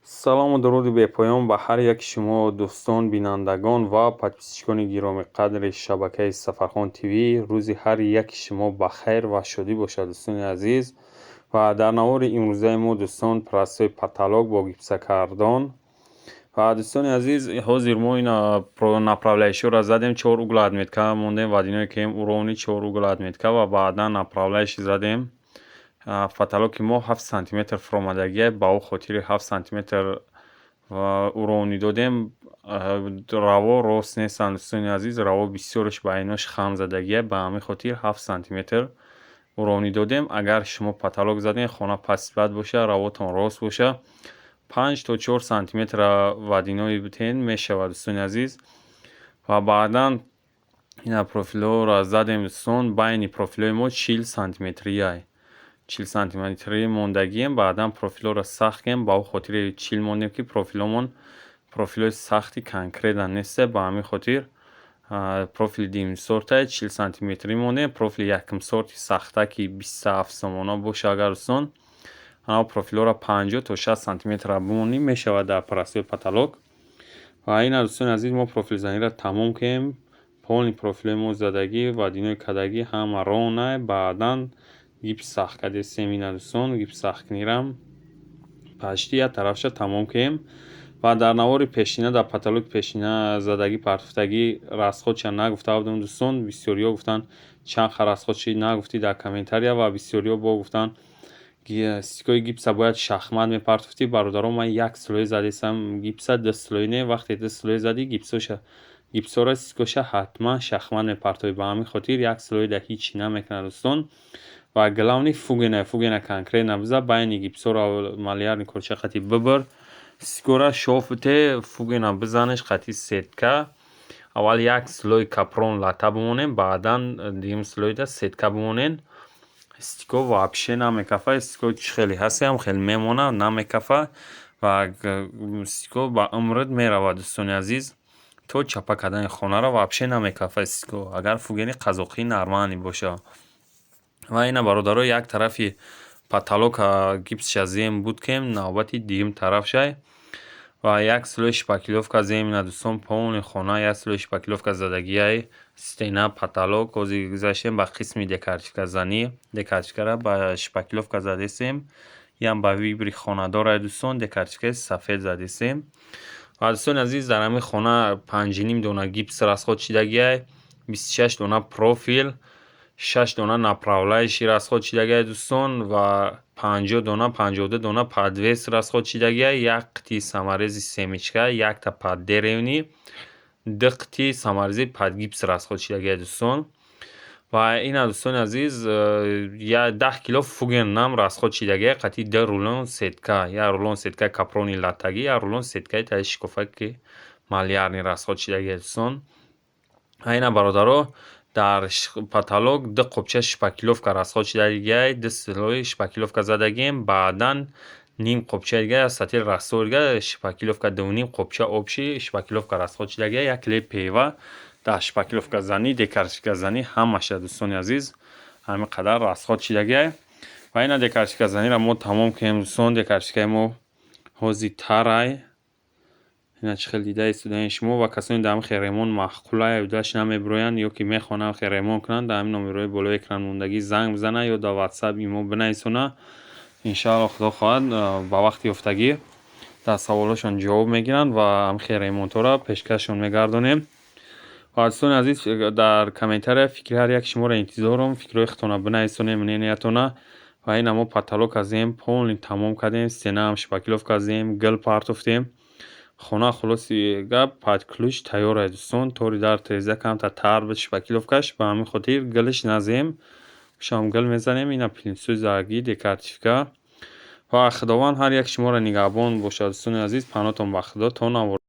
Салому дуруди бепоён ба ҳар яки шумо, дӯстон, бинандагон ва подписчикони гиромиқадри шабакаи Сафархон ТВ. Рӯзи ҳар яки шумо ба хайр ва шодӣ бошад, дӯстони азиз. Ва дар навори имрӯзаи мо, дӯстон, простой потолок бо гипсокартон. Ва, дӯстони азиз, ҳозир мо ина направляющиҳоро задем, чор угла отметка мондем, водяной кем уровни чор угла отметка ва баъдан направляющий задем. Потолоки мо 7 сантиметр фуромадагия, ба ӯ хотири 7 сантиметр уровни додем. Раво рост нестанд, дӯстони азиз, раво бисёрш ба инош хам задагия, ба ҳамин хотир 7 сантиметр уровни додем. Агар шумо потолок задем, хона пастсифат боша, равотон рост боша, 5 то 4 сантиметра водяной битен мешавад, дӯстони азиз. Ва баъдан ина профилҳоро задем, дӯстон, байни профилҳои мо 40 сантиметрияй, 40 сантиметрӣ мондагием. Баъдан профилҳоро сахт кунем, ба ӯ хотири 40 мондем, ки профилҳомон профилҳои сахти конкретно несте, ба ҳамин хотир профили дуюмсортае 40 сантиметрӣ мондем. Профили якумсорти сахта, ки 27 сомона боша, агар, дӯстон, ҳама профилҳоро 50 то 60 сантиметра бимонем, мешавад дар простой потолок. Ва ина, дӯстони азиз, мо профилзаниро тамом кунем. Полный профилҳои мо задагӣ, водяной кардагӣ, ҳама ровно. Баъдан гипс сахт кардесем. Ина, дӯстон, гипс сахткунирам почти як тарафша тамом кунем. Ва дар навори пешина, дар потолоки пешина задагӣ партофтагӣ, расходша нагуфта будем, дӯстон. Бисёриҳо гуфтанд, чанд ха расход шид, нагуфтӣ дар комментария. Ва бисёриҳо бо гуфтанд, стикои гипса бояд шахмат мепартофтӣ. Бародарон, ман як слой задесам гипса, ду слой не. Вақте ду слой задӣ гипсоша, гипсҳоро, стикоша ҳатман шахмат мепартовӣ. Ба ҳамин хотир як слойда ҳичи намекунад, дӯстон. Ва главный фугена, фугена конкретно биза, байни гипсҳоро малярный корча қати бибир, стикора шов бите, фугена бизанеш қати сетка. Аввал як слой капрон лата бимонем, баъдан дуюм слойда сетка бимонем. Стекло вообще намекафа. Стекло чӣ хеле ҳастам, хеле мемонад, намекафа ва стекло ба умрат меравад, дӯстони азиз. То чапа кардани хонаро вообще намекафа стекло, агар фугени қазоқӣ нормальный боша. Ва ина, бародаро, як тарафи потолока гипсша зем буд кем, навбати дуюм тарафшай ва як слой шпаклёвка зем. Ина, дӯстон, полный хона як слой шпаклёвка задагиай, стена, потолок. Ҳозир гузаштем ба қисми декоративказанӣ. Декоративкара ба шпаклёвка задесем, ям ба выбори хонадорай, дӯстон, декоративкаи сафед задесем. Ва, дӯстони азиз, дар ҳамин хона 5,5 дона гипс расход шидагиай, 26 дона профил, шаш дона направляющий расход шидагиай, дӯстон, ва 50 дона, 52 дона подвес расход шидагиай, як қитъи саморези семечка, якта под деревни, ду қитъи саморези под гипс расход шидагиай, дӯстон. Ва ина, дӯстони азиз, 10 кило фугенам расход шидагиай қатъи ду рулон сетка, як рулон сеткаи капрони латтагӣ, як рулон сеткаи таи шикофаки малярный расход шидагиай, дӯстон. Ва ина, бародаро, дар потолок ду қопча шпаклёвка расход шидагиай, ду слой шпаклёвка задагием, баъдан ним қопчаи дига, сатил раствор дига шпаклёвка, дувним қопча общий шпаклёвка расход шидагиай, як килои пева дар шпаклёвказанӣ, декоративказанӣ ҳамаша, дӯстони азиз, ҳамин қадар расход шидагиай. Ва ина декоративказаниро мо тамом кунем, дӯстон. Декоративкаи мо ҳозир тарай. Ина, чӣ хел дида истодаед шумо. Ва касоне дар ҳамин хел ремонт маъқулай, удаш намебироянд ё ки мехоҳанд хел ремонт кунанд, дар ҳамин номерҳои болои экран мондагӣ занг бизананд ё дар ватсап имо бинависонанд. Иншаалло, худо хоҳад, ба вақти ёфтагӣ дар саволҳошон ҷавоб мегиранд ва ҳамин хел ремонтҳоро пешкашшон мегардонем. Ва, дӯстони азиз, дар комментария фикри ҳар яки шуморо интизорам, фикрҳои худтонро бинависонед, мнениятона. Ва ина мо потолок зем, полный тамом кардем, стенаам шпаклёвка зем, гил партофтем. Хона, хулоси гап, под ключ тайёр аст, дӯстон. Тори дар тиреза камтар тар буд шпаклёвкаш, ба ҳамин хотир гилш назем, шам гил мезанем. Ина плинтусои заргӣ, декоративка. Ва Худованд ҳар яки шуморо нигаҳбон бошад, дӯстони азиз. Паноҳтон ба Худо, то навор.